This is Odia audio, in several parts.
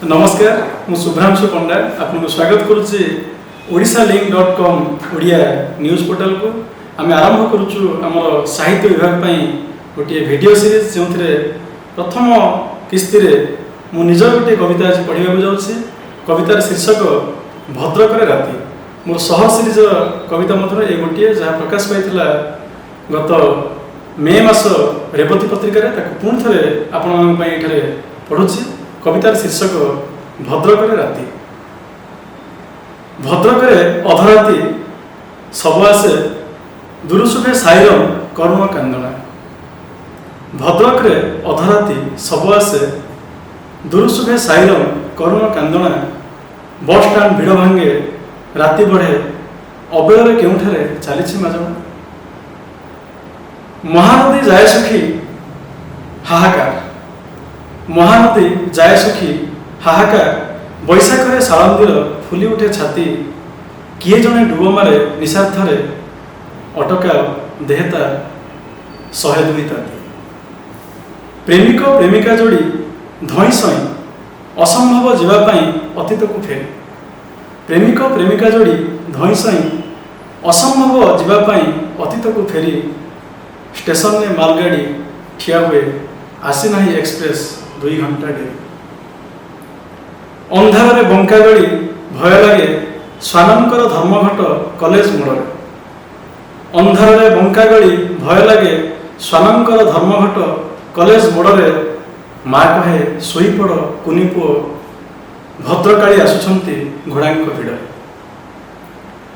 ନମସ୍କାର, ମୁଁ ଶୁଭ୍ରାଂଶୁ ପଣ୍ଡା ଆପଣଙ୍କୁ ସ୍ୱାଗତ କରୁଛି ଓଡ଼ିଶା link.com Odia news ପୋର୍ଟାଲକୁ। ଆମେ ଆରମ୍ଭ କରୁଛୁ ଆମର ସାହିତ୍ୟ ବିଭାଗ ପାଇଁ ଗୋଟିଏ ଭିଡ଼ିଓ ସିରିଜ୍, ଯେଉଁଥିରେ ପ୍ରଥମ କିସ୍ତିରେ ମୁଁ ନିଜର ଗୋଟିଏ କବିତା ଆଜି ପଢ଼ିବାକୁ ଯାଉଛି। କବିତାର ଶୀର୍ଷକ ଭଦ୍ରକରେ ରାତି। ମୋର ସହ ସିରିଜର କବିତା ମଧ୍ୟରୁ ଏ ଗୋଟିଏ, ଯାହା ପ୍ରକାଶ ପାଇଥିଲା ଗତ ମେ ମାସ ରେବତୀ ପତ୍ରିକାରେ। ତାକୁ ପୁଣି ଥରେ ଆପଣମାନଙ୍କ ପାଇଁ ଏଠାରେ ପଢ଼ୁଛି। କବିତାର ଶୀର୍ଷକ ଭଦ୍ରକରେ ରାତି। ଭଦ୍ରକରେ ଅଧରାତି, ଶବ ଆସେ, ଦୂରୁ ଶୁଭେ ସାଇରନ୍ କରୁଣ କାନ୍ଦଣା। ଭଦ୍ରକରେ ଅଧରାତି, ଶବ ଆସେ, ଦୂରୁ ଶୁଭେ ସାଇରନ୍ କରୁଣ କାନ୍ଦଣା। ବସ୍ ଷ୍ଟାଣ୍ଡ ଭିଡ଼ ଭାଙ୍ଗେ, ରାତି ବଢ଼େ, ଅବେଳରେ କେଉଁଠାରେ ଚାଲିଛି ମାଜଣା। ମହାନଦୀ ଯାଏ ଶୁଖି ହାହାକାର, ମହାନଦୀ ଯାଏ ଶୁଖି ହାହାକାର। ବୈଶାଖରେ ସାଳନ୍ଦୀର ଫୁଲି ଉଠେ ଛାତି। କିଏ ଜଣେ ଡୁବ ମାରେ ନିଶାର୍ଥରେ, ଅଟକାଅ ଦେହତା 102 ତାତି। ପ୍ରେମିକ ପ୍ରେମିକା ଯୋଡ଼ି ଧଇଁ ସଇଁ ଅସମ୍ଭବ ଯିବା ପାଇଁ ଅତୀତକୁ ଫେରି। ପ୍ରେମିକ ପ୍ରେମିକା ଯୋଡ଼ି ଧଇଁ ସଇଁ ଅସମ୍ଭବ ଯିବା ପାଇଁ ଅତୀତକୁ ଫେରି। ଷ୍ଟେସନରେ ମାଲଗାଡ଼ି ଠିଆ ହୁଏ, ଆସିନାହିଁ ଏକ୍ସପ୍ରେସ୍, 2 ଘଣ୍ଟା ଡେରି। ଅନ୍ଧାରରେ ବଙ୍କା ଗଳି ଭୟ ଲାଗେ, ଶ୍ୱାନଙ୍କର ଧର୍ମଘଟ କଲେଜ ମୋଡ଼ରେ। ଅନ୍ଧାରରେ ବଙ୍କା ଗଳି ଭୟ ଲାଗେ, ଶ୍ୱାନଙ୍କର ଧର୍ମଘଟ କଲେଜ ମୋଡ଼ରେ। ମା କହେ, ଶୋଇପଡ଼ କୁନି ପୁଅ, ଭଦ୍ରକାଳୀ ଆସୁଛନ୍ତି ଘୋଡ଼ାଙ୍କ ଭିଡ଼ରେ।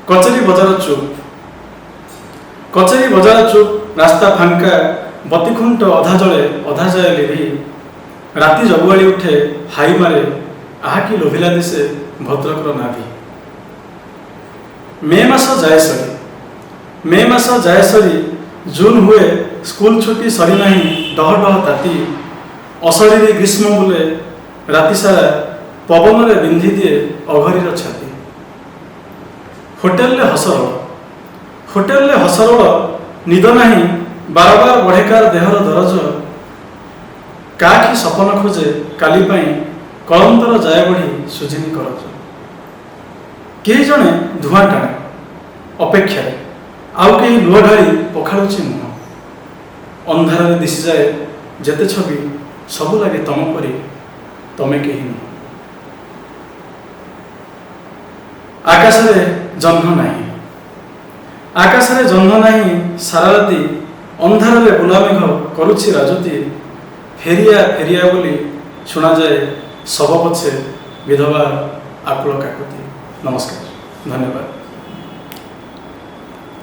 କଚେରୀ ବଜାର ଚୁପ୍, କଚେରୀ ବଜାର ଚୁପ୍, ରାସ୍ତା ଫାଙ୍କା, ବତି ଖୁଣ୍ଟ ଅଧା ଜଳେ ଅଧା ଯାଏ ଲିଭି। ରାତି ଜଗୁଆଳି ଉଠେ, ହାଇ ମାରେ, ଆହା କି ଲୋଭିଲା ଦିଶେ ଭଦ୍ରକର ନାଭି। ମେ ମାସ ଯାଏ ସରି, ମେ ମାସ ଯାଏ ସରି, ଜୁନ୍ ହୁଏ, ସ୍କୁଲ ଛୁଟି ସରିନାହିଁ, ଡହ ଡହ ତାତି। ଅଶରୀରୀ ଗ୍ରୀଷ୍ମ ବୁଲେ ରାତି ସାରା, ପବନରେ ବିନ୍ଧି ଦିଏ ଅଘରୀର ଛାତି। ହୋଟେଲରେ ହସରୋଳ, ହୋଟେଲରେ ହସରୋଳ, ନିଦ ନାହିଁ, ବାରବାର ବଢ଼େକାର ଦେହର ଦରଜ। କାଖି ସପନ ଖୋଜେ କାଲି ପାଇଁ, କଳନ୍ତର ଯାଏ ବଢ଼ି ସୁଝିନି କରଜ। କେହି ଜଣେ ଧୂଆଁ ଟାଣେ ଅପେକ୍ଷାରେ, ଆଉ କେହି ଲୁହ ଢାଳି ପଖାଳୁଛି ମୁହଁ। ଅନ୍ଧାରରେ ଦିଶିଯାଏ ଯେତେ ଛବି, ସବୁ ଲାଗେ ତମ ପରି, ତମେ କେହି ନୁହଁ। ଆକାଶରେ ଜହ୍ନ ନାହିଁ, ଆକାଶରେ ଜହ୍ନ ନାହିଁ, ସାରା ରାତି ଅନ୍ଧାରରେ ବୁଲା ମେଘ କରୁଛି ରାଜୁତି। ଫେରିଆ ଫେରିଆ ବୋଲି ଶୁଣାଯାଏ ଶବ ପଛେ ବିଧବା ଆକୁଳ କାକୁତି। ନମସ୍କାର, ଧନ୍ୟବାଦ।